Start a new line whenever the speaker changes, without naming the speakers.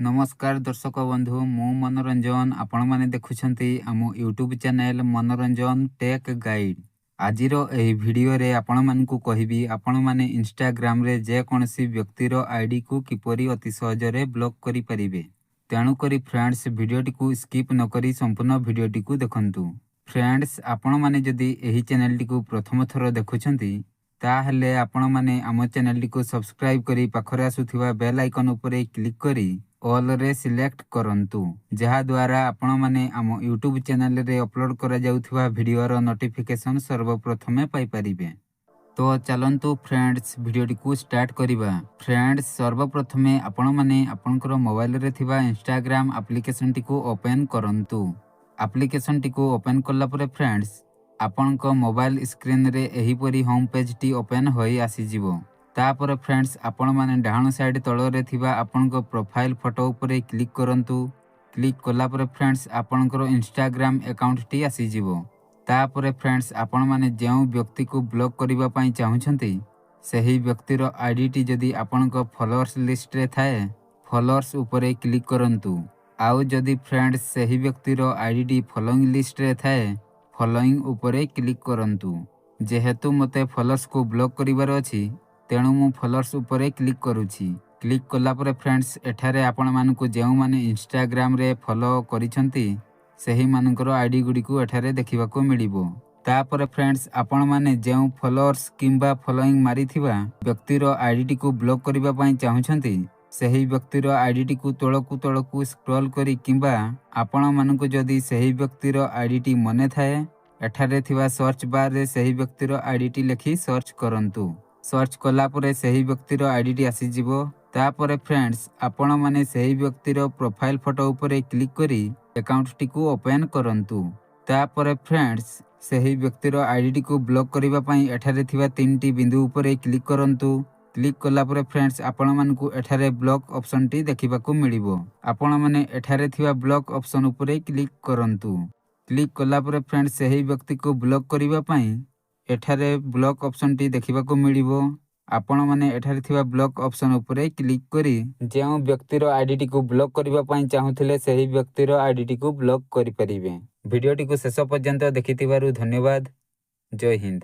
ନମସ୍କାର ଦର୍ଶକ ବନ୍ଧୁ, ମୁଁ ମନୋରଞ୍ଜନ। ଆପଣମାନେ ଦେଖୁଛନ୍ତି ଆମ ୟୁଟ୍ୟୁବ୍ ଚ୍ୟାନେଲ୍ ମନୋରଞ୍ଜନ ଟେକ୍ ଗାଇଡ୍। ଆଜିର ଏହି ଭିଡ଼ିଓରେ ଆପଣମାନଙ୍କୁ କହିବି, ଆପଣମାନେ ଇନଷ୍ଟାଗ୍ରାମରେ ଯେକୌଣସି ବ୍ୟକ୍ତିର ଆଇଡ଼ିକୁ କିପରି ଅତି ସହଜରେ ବ୍ଲକ୍ କରିପାରିବେ। ତେଣୁକରି ଫ୍ରେଣ୍ଡସ୍, ଭିଡ଼ିଓଟିକୁ ସ୍କିପ୍ ନକରି ସମ୍ପୂର୍ଣ୍ଣ ଭିଡ଼ିଓଟିକୁ ଦେଖନ୍ତୁ। ଫ୍ରେଣ୍ଡସ୍, ଆପଣମାନେ ଯଦି ଏହି ଚ୍ୟାନେଲଟିକୁ ପ୍ରଥମ ଥର ଦେଖୁଛନ୍ତି, ତାହେଲେ ଆପଣମାନେ ଆମ ଚ୍ୟାନେଲଟିକୁ ସବସ୍କ୍ରାଇବ୍ କରି ପାଖରେ ଆସୁଥିବା ବେଲ୍ ଆଇକନ୍ ଉପରେ କ୍ଲିକ୍ କରି ଅଲ୍ରେ ସିଲେକ୍ଟ କରନ୍ତୁ, ଯାହାଦ୍ୱାରା ଆପଣମାନେ ଆମ ୟୁଟ୍ୟୁବ୍ ଚ୍ୟାନେଲରେ ଅପଲୋଡ଼ କରାଯାଉଥିବା ଭିଡ଼ିଓର ନୋଟିଫିକେସନ୍ ସର୍ବପ୍ରଥମେ ପାଇପାରିବେ। ତ ଚାଲନ୍ତୁ ଫ୍ରେଣ୍ଡସ୍, ଭିଡ଼ିଓଟିକୁ ଷ୍ଟାର୍ଟ କରିବା। ଫ୍ରେଣ୍ଡସ୍, ସର୍ବପ୍ରଥମେ ଆପଣମାନେ ଆପଣଙ୍କର ମୋବାଇଲରେ ଥିବା ଇନଷ୍ଟାଗ୍ରାମ ଆପ୍ଲିକେସନଟିକୁ ଓପେନ୍ କରନ୍ତୁ। ଆପ୍ଲିକେସନଟିକୁ ଓପେନ୍ କଲା ପରେ ଫ୍ରେଣ୍ଡସ୍, ଆପଣଙ୍କ ମୋବାଇଲ ସ୍କ୍ରିନରେ ଏହିପରି ହୋମ୍ ପେଜ୍ଟି ଓପେନ୍ ହୋଇ ଆସିଯିବ। ତାପରେ ଫ୍ରେଣ୍ଡସ୍, ଆପଣମାନେ ଡାହାଣ ସାଇଡ୍ ତଳରେ ଥିବା ଆପଣଙ୍କ ପ୍ରୋଫାଇଲ୍ ଫଟୋ ଉପରେ କ୍ଲିକ୍ କରନ୍ତୁ। କ୍ଲିକ୍ କଲା ପରେ ଫ୍ରେଣ୍ଡସ୍, ଆପଣଙ୍କର ଇନଷ୍ଟାଗ୍ରାମ ଆକାଉଣ୍ଟଟି ଆସିଯିବ। ତାପରେ ଫ୍ରେଣ୍ଡସ୍, ଆପଣମାନେ ଯେଉଁ ବ୍ୟକ୍ତିକୁ ବ୍ଲକ୍ କରିବା ପାଇଁ ଚାହୁଁଛନ୍ତି, ସେହି ବ୍ୟକ୍ତିର ଆଇଡ଼ିଟି ଯଦି ଆପଣଙ୍କ ଫଲୋଅର୍ସ ଲିଷ୍ଟରେ ଥାଏ, ଫଲୋଅର୍ସ ଉପରେ କ୍ଲିକ୍ କରନ୍ତୁ। ଆଉ ଯଦି ଫ୍ରେଣ୍ଡସ୍, ସେହି ବ୍ୟକ୍ତିର ଆଇଡ଼ିଟି ଫଲୋଇଂ ଲିଷ୍ଟରେ ଥାଏ, ଫଲୋଇଂ ଉପରେ କ୍ଲିକ୍ କରନ୍ତୁ। ଯେହେତୁ ମୋତେ ଫଲୋଅର୍ସକୁ ବ୍ଲକ୍ କରିବାର ଅଛି, ତେଣୁ ମୁଁ ଫଲୋଅର୍ସ ଉପରେ କ୍ଲିକ୍ କରୁଛି। କ୍ଲିକ୍ କଲା ପରେ ଫ୍ରେଣ୍ଡସ୍, ଏଠାରେ ଆପଣମାନଙ୍କୁ ଯେଉଁମାନେ ଇନଷ୍ଟାଗ୍ରାମରେ ଫଲୋ କରିଛନ୍ତି, ସେହିମାନଙ୍କର ଆଇଡ଼ି ଗୁଡ଼ିକୁ ଏଠାରେ ଦେଖିବାକୁ ମିଳିବ। ତାପରେ ଫ୍ରେଣ୍ଡସ୍, ଆପଣମାନେ ଯେଉଁ ଫଲୋଅର୍ସ କିମ୍ବା ଫଲୋଇଂ ମାରିଥିବା ବ୍ୟକ୍ତିର ଆଇଡ଼ିଟିକୁ ବ୍ଲକ୍ କରିବା ପାଇଁ ଚାହୁଁଛନ୍ତି, ସେହି ବ୍ୟକ୍ତିର ଆଇଡ଼ିଟିକୁ ତଳକୁ ତଳକୁ ସ୍କ୍ରଲ୍ କରି କିମ୍ବା ଆପଣମାନଙ୍କୁ ଯଦି ସେହି ବ୍ୟକ୍ତିର ଆଇଡ଼ିଟି ମନେ ଥାଏ, ଏଠାରେ ଥିବା ସର୍ଚ୍ଚ ବାର୍ରେ ସେହି ବ୍ୟକ୍ତିର ଆଇଡ଼ିଟି ଲେଖି ସର୍ଚ୍ଚ କରନ୍ତୁ। ସର୍ଚ୍ଚ କଲା ପରେ ସେହି ବ୍ୟକ୍ତିର ଆଇଡ଼ିଟି ଆସିଯିବ। ତାପରେ ଫ୍ରେଣ୍ଡସ୍, ଆପଣମାନେ ସେହି ବ୍ୟକ୍ତିର ପ୍ରୋଫାଇଲ୍ ଫଟୋ ଉପରେ କ୍ଲିକ୍ କରି ଆକାଉଣ୍ଟଟିକୁ ଓପେନ୍ କରନ୍ତୁ। ତାପରେ ଫ୍ରେଣ୍ଡସ୍, ସେହି ବ୍ୟକ୍ତିର ଆଇଡ଼ିଟିକୁ ବ୍ଲକ୍ କରିବା ପାଇଁ ଏଠାରେ ଥିବା ତିନିଟି ବିନ୍ଦୁ ଉପରେ କ୍ଲିକ୍ କରନ୍ତୁ। କ୍ଲିକ୍ କଲା ପରେ ଫ୍ରେଣ୍ଡସ୍, ଆପଣମାନଙ୍କୁ ଏଠାରେ ବ୍ଲକ୍ ଅପସନ୍ଟି ଦେଖିବାକୁ ମିଳିବ। ଆପଣମାନେ ଏଠାରେ ଥିବା ବ୍ଲକ୍ ଅପସନ୍ ଉପରେ କ୍ଲିକ୍ କରନ୍ତୁ। କ୍ଲିକ୍ କଲା ପରେ ଫ୍ରେଣ୍ଡସ୍, ସେହି ବ୍ୟକ୍ତିକୁ ବ୍ଲକ୍ କରିବା ପାଇଁ ଏଠାରେ ବ୍ଲକ୍ ଅପସନ୍ଟି ଦେଖିବାକୁ ମିଳିବ। ଆପଣମାନେ ଏଠାରେ ଥିବା ବ୍ଲକ୍ ଅପସନ୍ ଉପରେ କ୍ଲିକ୍ କରି ଯେଉଁ ବ୍ୟକ୍ତିର ଆଇଡ଼ିଟିକୁ ବ୍ଲକ୍ କରିବା ପାଇଁ ଚାହୁଁଥିଲେ, ସେହି ବ୍ୟକ୍ତିର ଆଇଡ଼ିଟିକୁ ବ୍ଲକ୍ କରିପାରିବେ। ଭିଡ଼ିଓଟିକୁ ଶେଷ ପର୍ଯ୍ୟନ୍ତ ଦେଖିଥିବାରୁ ଧନ୍ୟବାଦ। ଜୟ ହିନ୍ଦ।